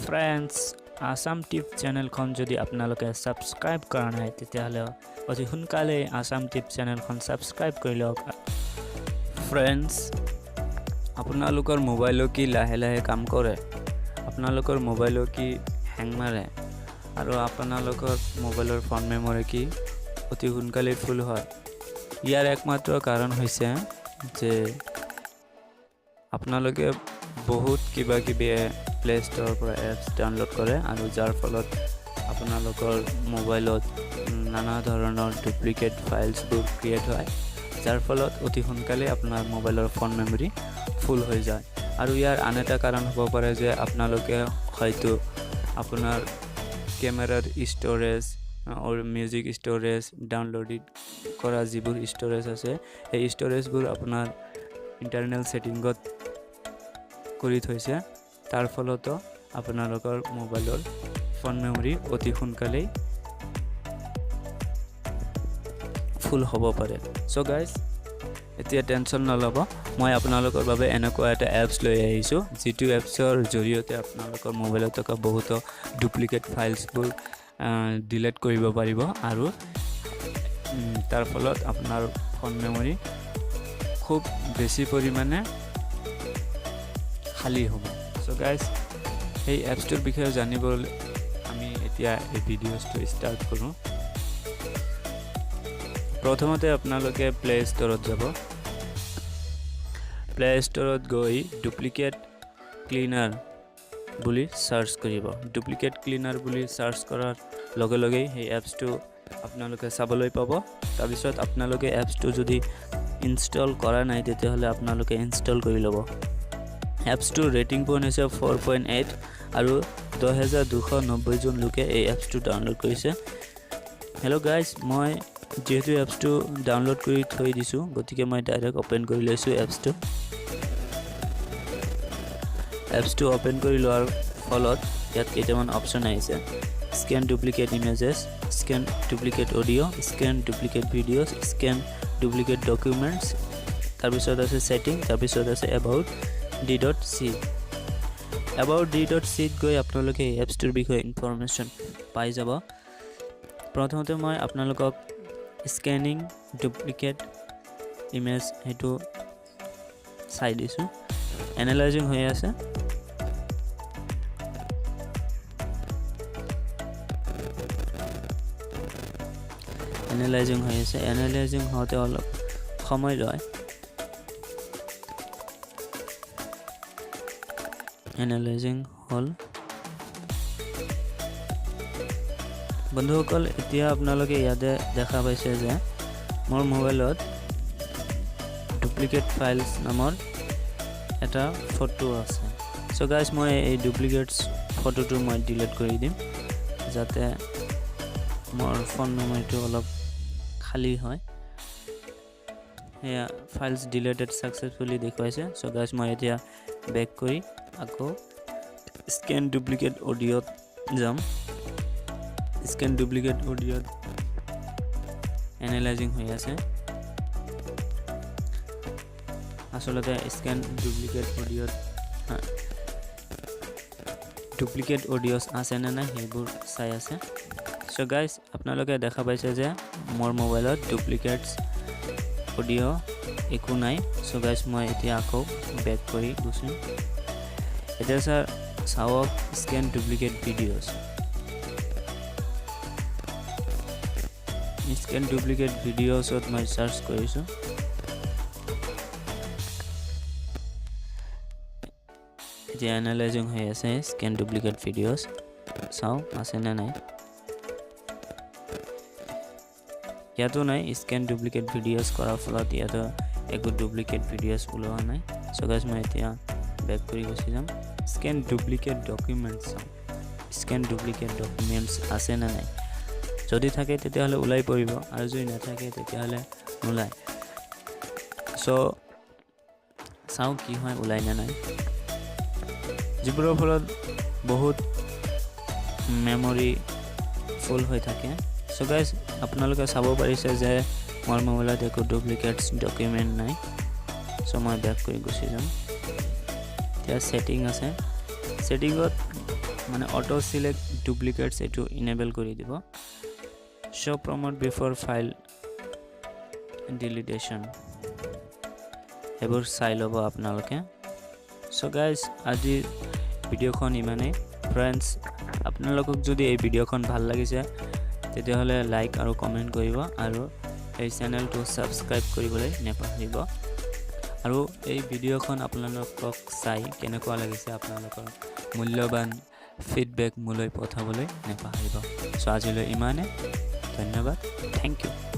Friends, Assam টিপ চেনেলখন যদি আপোনালোকে subscribe কৰা নাই, তেতিয়াহ'লে অতি সোনকালেই আছাম টিপ চেনেলখন ছাবস্ক্ৰাইব কৰি লওক। ফ্ৰেণ্ডছ, আপোনালোকৰ মোবাইলো কি লাহে লাহে কাম কৰে? আপোনালোকৰ মোবাইলো কি হেং মাৰে? আৰু আপোনালোকৰ মোবাইলৰ ফোন মেমৰি কি অতি সোনকালেই ফুল হয়? ইয়াৰ একমাত্ৰ কাৰণ হৈছে যে আপোনালোকে বহুত কিবা কিবি প্লে ষ্ট'ৰৰ পৰা এপছ ডাউনলোড কৰে আৰু যাৰ ফলত আপোনালোকৰ মোবাইলত নানা ধৰণৰ ডুপ্লিকেট ফাইলছবোৰ ক্ৰিয়েট হয়, যাৰ ফলত অতি সোনকালে আপোনাৰ মোবাইলৰ ফোন মেমৰি ফুল হৈ যায়। আৰু ইয়াৰ আন এটা কাৰণ হ'ব পাৰে যে আপোনালোকে হয়তো আপোনাৰ কেমেৰাৰ ষ্ট'ৰেজ আৰু মিউজিক ষ্ট'ৰেজ, ডাউনলোডেড কৰা যিবোৰ ষ্ট'ৰেজ আছে, সেই ষ্ট'ৰেজবোৰ আপোনাৰ ইণ্টাৰনেল ছেটিঙত কৰি থৈছে। তাৰ ফলতো আপোনালোকৰ মোবাইলৰ ফোন মেমৰি অতি সোনকালেই ফুল হ'ব পাৰে। চ' গাইজ, এতিয়া টেনশ্যন নল'ব। মই আপোনালোকৰ বাবে এনেকুৱা এটা এপছ লৈ আহিছোঁ, যিটো এপছৰ জৰিয়তে আপোনালোকৰ মোবাইলত থকা বহুতো ডুপ্লিকেট ফাইলছবোৰ ডিলিট কৰিব পাৰিব আৰু তাৰ ফলত আপোনাৰ ফোন মেমৰি খুব বেছি পৰিমাণে খালী হ'ব। চ' গাইজ, সেই এপছটোৰ বিষয়ে জানিবলৈ আমি এতিয়া এই ভিডিঅ'টো ষ্টাৰ্ট কৰোঁ। প্ৰথমতে আপোনালোকে প্লে ষ্ট'ৰত যাব। প্লে ষ্ট'ৰত গৈ ডুপ্লিকেট ক্লিনাৰ বুলি চাৰ্চ কৰিব। ডুপ্লিকেট ক্লিনাৰ বুলি চাৰ্চ কৰাৰ লগে লগেই সেই এপছটো আপোনালোকে চাবলৈ পাব। তাৰপিছত আপোনালোকে এপছটো যদি ইনষ্টল কৰা নাই, তেতিয়াহ'লে আপোনালোকে ইনষ্টল কৰি ল'ব। এপছটোৰ ৰেটিং পইণ্ট হৈছে 4.8 আৰু 10,290জন লোকে এই এপছটো ডাউনলোড কৰিছে। হেল্ল' গাইজ, মই যিহেতু এপছটো ডাউনলোড কৰি থৈ দিছোঁ, গতিকে মই ডাইৰেক্ট অ'পেন কৰি লৈছোঁ এপছটো। এপছটো অ'পেন কৰি লোৱাৰ ফলত ইয়াত কেইটামান অপশ্যন আহিছে: scan duplicate images, scan duplicate audio, scan duplicate videos, scan duplicate documents। তাৰপিছত আছে ছেটিং, তাৰপিছত আছে about D dot C. About D dot চিত গৈ আপোনালোকে এই এপছটোৰ বিষয়ে ইনফৰমেশ্যন পাই যাব। প্ৰথমতে মই আপোনালোকক স্কেনিং ডুপ্লিকেট ইমেজ সেইটো চাই দিছোঁ। এনালাইজিং হৈ আছে। এনালাইজিং হৈ আছে। এনালাইজিং হওঁতে অলপ সময় লয়। এনালাইজিং হ'ল। বন্ধুসকল, এতিয়া আপোনালোকে ইয়াতে দেখা পাইছে যে মোৰ মোবাইলত ডুপ্লিকেট ফাইলছ নামৰ এটা ফটো আছে। চ' গাইজ, মই এই ডুপ্লিকেটছ ফটোটো মই ডিলিট কৰি দিম, যাতে মোৰ ফোন মেমৰিটো অলপ খালী হয়। সেয়া ফাইলছ ডিলেটেড ছাকচেছফুলি দেখুৱাইছে। চ' গাইজ, মই এতিয়া বেক কৰি আকৌ স্কেন ডুপ্লিকেট অডিঅ'ত যাম। স্কেন ডুপ্লিকেট অডিঅ'ত এনালাইজিং হৈ আছে। আচলতে স্কেন ডুপ্লিকেট অডিঅ'ত ডুপ্লিকেট অডিঅ'ছ আছেনে নাই, সেইবোৰ চাই আছে। চ' গাইজ, আপোনালোকে দেখা পাইছে যে মোৰ মোবাইলত ডুপ্লিকেটছ অডিঅ' একো নাই। চ' গাইজ, মই এতিয়া আকৌ বেক কৰি গুচিম। এতিয়া ছাৰ চাওক, scan duplicate videos. Scan duplicate ভিডিঅ'ছত মই চাৰ্চ কৰিছোঁ। এতিয়া এনালাইজিং হৈ আছে। স্কেন ডুপ্লিকেট ভিডিঅ'ছ চাওঁ আছেনে নাই। ইয়াতো নাই। স্কেন ডুপ্লিকেট ভিডিঅ'ছ কৰাৰ ফলত ইয়াতো একো ডুপ্লিকেট ভিডিঅ'ছ ওলোৱা নাই। চ' গাইজ, মই এতিয়া বেক কৰি গুচি যাম। স্কেন ডুপ্লিকেট ডকুমেণ্টছ চাওঁ, স্কেন ডুপ্লিকেট ডকুমেণ্টছ আছেনে নাই। যদি থাকে, তেতিয়াহ'লে ওলাই পৰিব আৰু যদি নাথাকে, তেতিয়াহ'লে নোলায়। চ' চাওঁ কি হয়, ওলাই নে নাই। যিবোৰৰ ফলত বহুত মেমৰি ফুল হৈ থাকে। চ' গাইজ, আপোনালোকে চাব পাৰিছে যে মোৰ মোবাইলত একো ডুপ্লিকেটছ ডকুমেণ্ট নাই। চ' মই বেক কৰি গুচি যাম। এতিয়া ছেটিং আছে। ছেটিঙত মানে অট' চিলেক্ট ডুপ্লিকেটছ, এইটো ইনেবল কৰি দিব। Show prompt before file deletion, সেইবোৰ চাই ল'ব আপোনালোকে। চ' গাইজ, আজিৰ ভিডিঅ'খন ইমানেই। ফ্ৰেণ্ডছ, আপোনালোকক যদি এই ভিডিঅ'খন ভাল লাগিছে, তেতিয়াহ'লে লাইক আৰু কমেণ্ট কৰিব আৰু এই চেনেলটো ছাবস্ক্ৰাইব কৰিবলৈ নাপাহৰিব। আৰু এই ভিডিঅ'খন আপোনালোকক চাই কেনেকুৱা লাগিছে, আপোনালোকৰ মূল্যৱান ফিডবেক মোলৈ পঠাবলৈ নাপাহৰিব। চ' আজিলৈ ইমানে। ধন্যবাদ, thank U.